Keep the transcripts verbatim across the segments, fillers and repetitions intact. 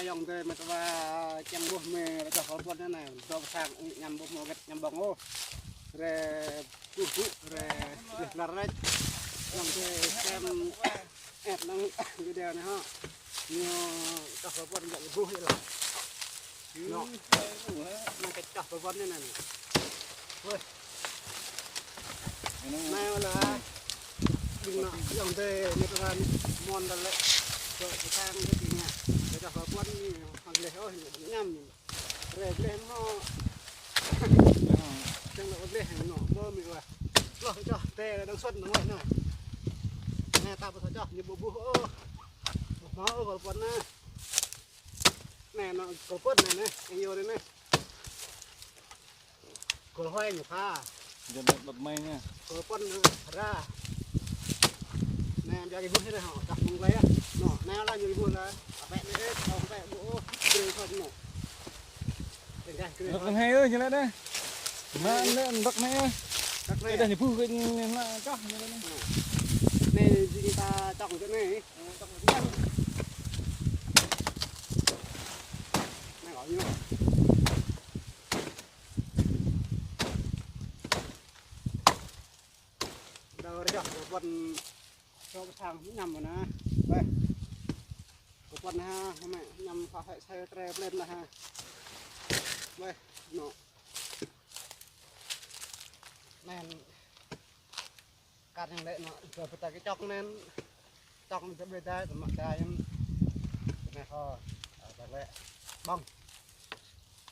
Ayŏng adơi mĕt wa, čang ƀuh mơi rơgoh kơl puăn anai, dŏ pơ sang ñăm ƀuh mơ̆ gĕt ñăm ƀơ̆ng ôh. Rai kơkuh, rai leh lar rĕč. Ayŏng adơi sem ĕp năng video anai hŏ. Ñu rơgoh kơl puăn dŏ ƀuh yơh lah. Ñu. Năng kơ rơgoh kơl puăn anai anai. Weh. Anai lah. Đing nă, ayŏng adơi, ñu tơhan mơ̆n đa lĕ. Dŏ pơ sang kơ ƀing ñu. Rơgoh kơl puăn ñu hăng leh ôh, ñu ñăm ñu. Rai leh mơ̆. Čang lŏ leh ñu, mơ̆ mơi wa. Loh čoh, tơ đang suăt nă ngŏ nă. Anai ta ƀu thâo čoh, ñu ƀu ƀuh ôh. Ƀu hmâo ôh kơl puăn anai. Anai nă, kơl puăn anai anai, ayŏng adơi anai. Kơl huai ñu pha. Jơ̆ đơ̆t đơ̆t mơi ñu. Kơl puăn ñu ra. Anai, biă kơ ƀuh anai hŏ, čoh mơ̆ng glai ah. Nă, anai lah ñu ƀuh lah. Apĕ anai, ơ, apĕ ƀu ôh, kơl puăn nă. Đơ̆ng gai, kơl puăn. Đơ̆ng hai ơi, ñu lĕ đah. Nă, anai, đơ̆ng hai ơi. Đơ̆ng hai. Đah ñu ƀuh kơ ñu nă čoh ñu lĕ đah. Anai, jing ta čoh kơ anai. Anai, čoh kơ anai. Anai, kâo ñu. Đa rơgoh kơl puăn, kơl puăn sang ñăm mơ̆ nă. Weh. Kơl puăn ha, hmâo mơi ñăm pha hĕ sai tre plen lah ha. Weh, nă. Anai. Kar hăng lĕ nă, kơ pơtă kơ čŏk anŭn. Čŏk anŭn kơ ƀlĕ dai, tơmă dai anŭn. Anai hŏ, a, tak lĕ. Ƀơ̆ng.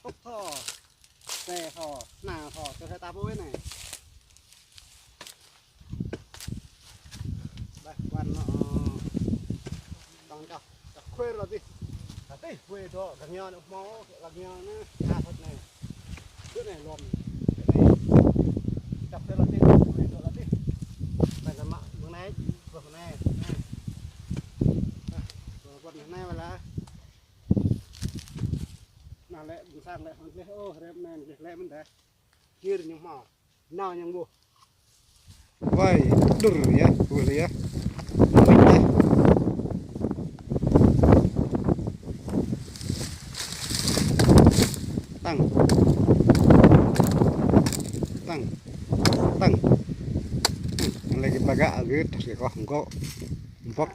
Tŭk hŏ. Tê hŏ, nă hŏ, kơ hĕ ta ƀuh anai. Bah, ƀuăn nă. Tong čoh, čoh khuê rơti. Rơti, khuê dŏ, gah ñu nă hmâo, gah ñu nă, ča thot anai. Tui anai lom. Čoh khuê rơti, khuê dŏ rơti. Ƀing ta mă, ƀing anai, ƀing anai, anai. Ah, ƀuăn anai wơ̆t lah. Nă lĕ, ƀing sang lĕ, hăng leh, ôh, rep anai, leh lĕ mơ̆n đah. Kir ñu hmâo. Nao ñu ƀuh. Wai, dur yơh, ƀuh yơh. Nao yơh. Tăng. Tăng. Tăng. Tăng. Lagi pơgă gơ̆t, rơgoh ngŏ. Ƀŏk.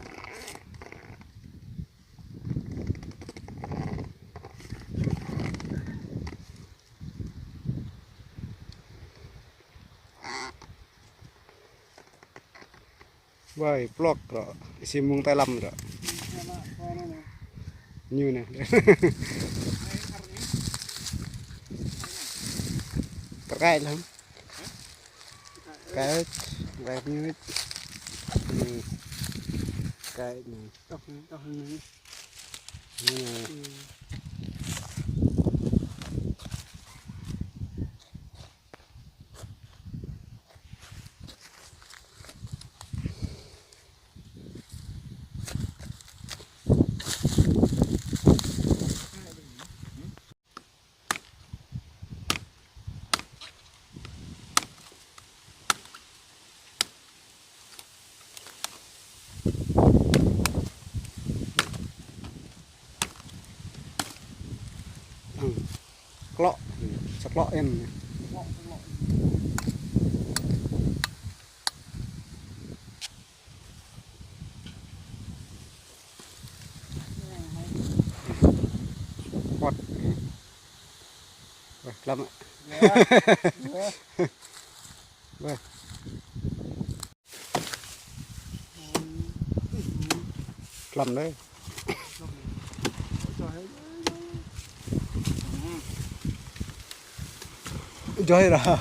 Wai, plŏk rŏ, isi mơ̆ng Thái Lan rŏ. Ñu anai. Tơkai lăm. Kai, kai ñu. Kai ñu. Tŏk ñu, tŏk ñu. Klŏ, sa klŏ in. Kuat. Wah, lăm. Wah. Lăm đấy. Joy ra.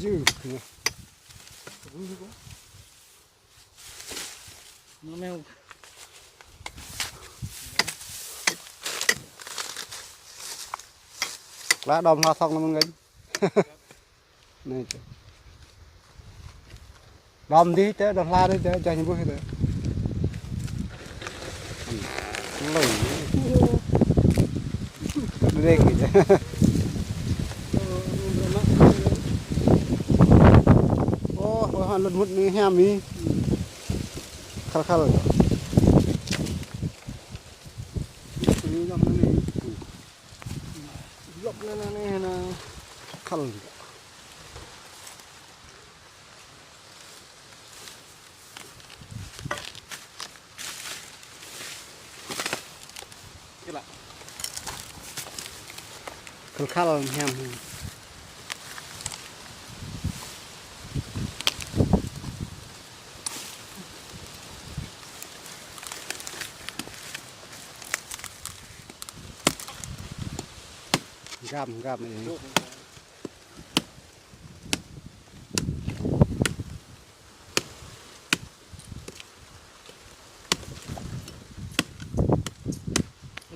Yư. Nó mèo. Lá đom hoa thông nó mưng. Này. Đom dih tơ, đom hla dih tơ, čah ñu ƀuh tơ. Lơi. Đuaĭ kơ. Ơ, ơ, lŏn mŭt anai hiam ih. Khăl khăl. Lŏk anai anai. Khăl. Khăl khăl hiam. Găm, găm anai.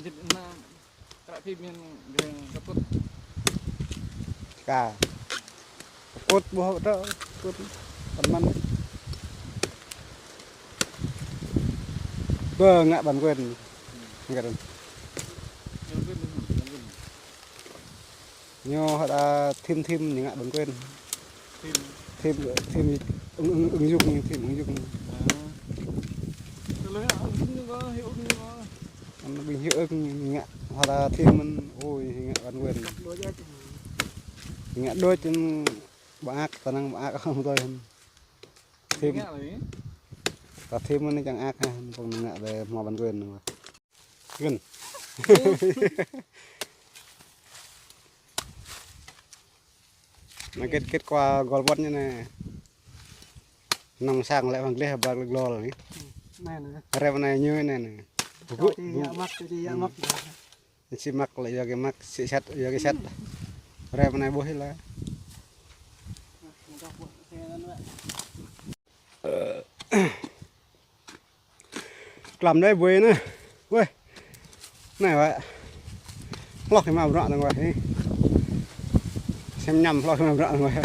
Jit na, kră phi min gring kaput. Ka. Kaput ƀuh tơ, kaput. Pơmăn. Bơ ngă ban quên. Ngă ban. Ñu hơđa thim thim ñu ngă ban quên. Thim. Thim, thim ứng, ứng, ứng dụng, thim ứng dụng. À. Tơlơi ứng dụng ñu có, hiệu ứng ñu có. Ăn bình hiệu ứng ñu ngă hơđa thim mơ̆n, ôi, ñu ngă ban quên. Đuaĭ čah. Ñu ngă đuaĭ čah, ƀơak, tơnăng ƀơak, hăng tơi hăng. Thim. Ñu ngă lơi. Ta thim mơ̆n čang ak ha, pơ̆ng ñu ngă đơi hmâo ban quên. Gân. Anai kết, kết quả gol pơ̆t ñu anai. Năm sang lĕ hăng gleh ba gleh glol anai. Anai anai. Rep anai ñu anai anai. Bŭ, bŭ, bŭ. Čô či yă măk, čô či yă măk. Sĭ măk lĕ yua kơ măk, sĭ sĕt yua kơ sĕt. Rep anai ƀuh hĭ lah. Klăm đơi ƀuê anai. Weh. Anai weh. Hloh kơ mă bruă dơ̆ng weh. Sem ñăm hloh kơ mă bruă dơ̆ng weh.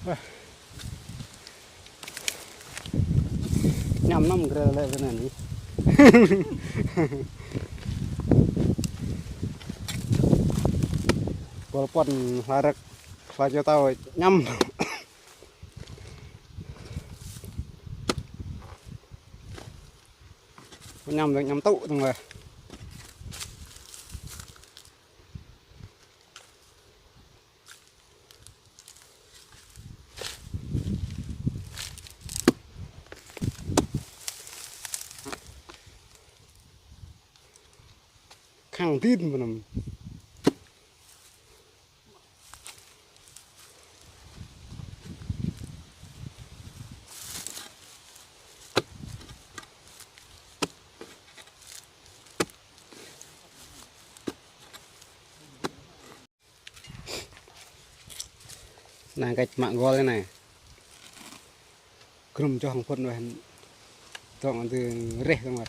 Weh. Ñăm năm gre lĕ kơ anai. Gol pơ̆t hla rơ̆k. Hla čô tao ñăm. Ñăm dơ̆ng ñăm tŭ dơ̆ng weh. Khăng tin mơnăm. Anai kơ mă gol anai. Grum čoh hăng phŭn weh. Tŏng tơ reh tŏng weh.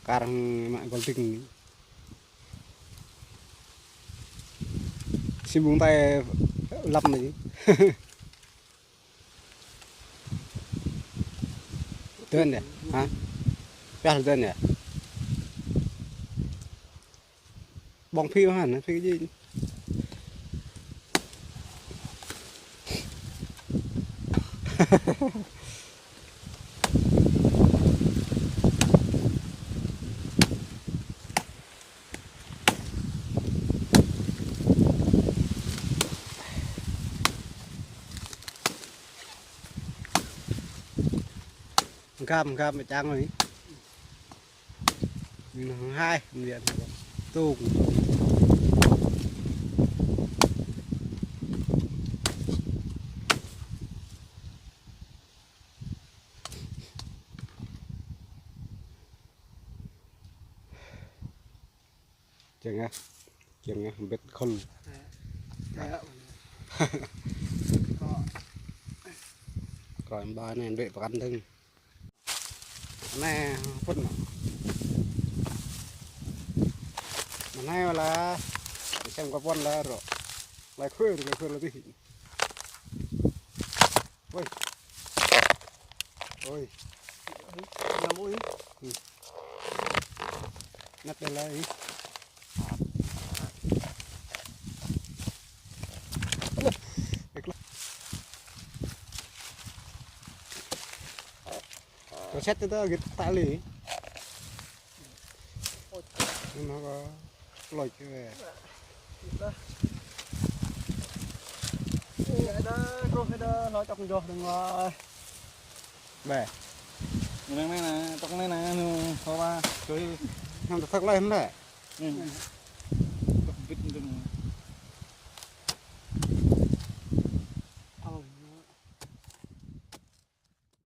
Kar hăng mă gol ding. Sĭ ƀung tai lăm anai. Dơn yơh? Hă? Pioh dơn yơh? Ƀơ̆ng phi hăn, phi kơ jing. Găm, găm mă čang anai. Hai, miên. Tung. Čang ah, čang ah, bet khul. Kroi ba anai, đuaĭ pơkăn dơ̆ng. Anai, pun. Anai wala, sem ka pun la ro. Lai khuir, lai khuir la tih. Ôi. Ôi. Ngam ui. Hmm. Nát đây là ý. Có xét tới tao ghi tao lì. Nó có lôi cái về. Bè. Nang nang na, tok nang na, nu, hoa ba, kơ. Nang tok lôi hăng bè. Hmm.